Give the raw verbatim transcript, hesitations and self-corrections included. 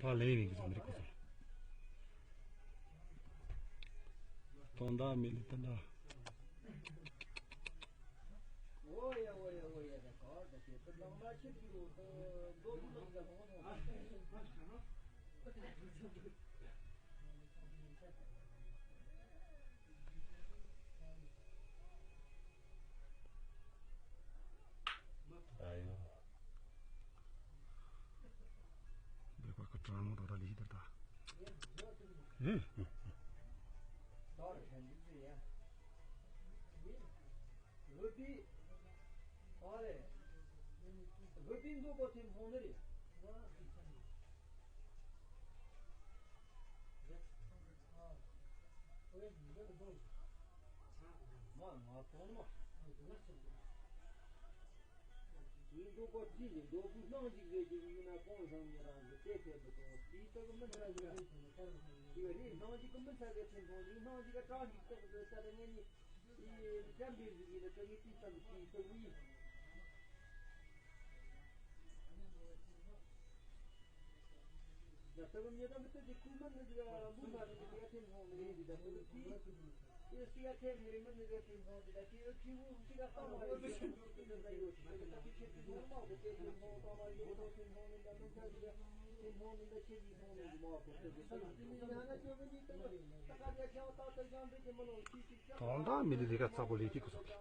ཕར་ལེན་ཡིན་གི་ཟེར་མི་རིགས་ཁོ་ཚོ་ལ། དོན་དག་མི་ལི་ཏི་འདྲ། དོན་དག་མི་ལི་ལི་ཀ་ཚ་པོ་ལས་ཀྱི་ཁོ་ཚོ་གི།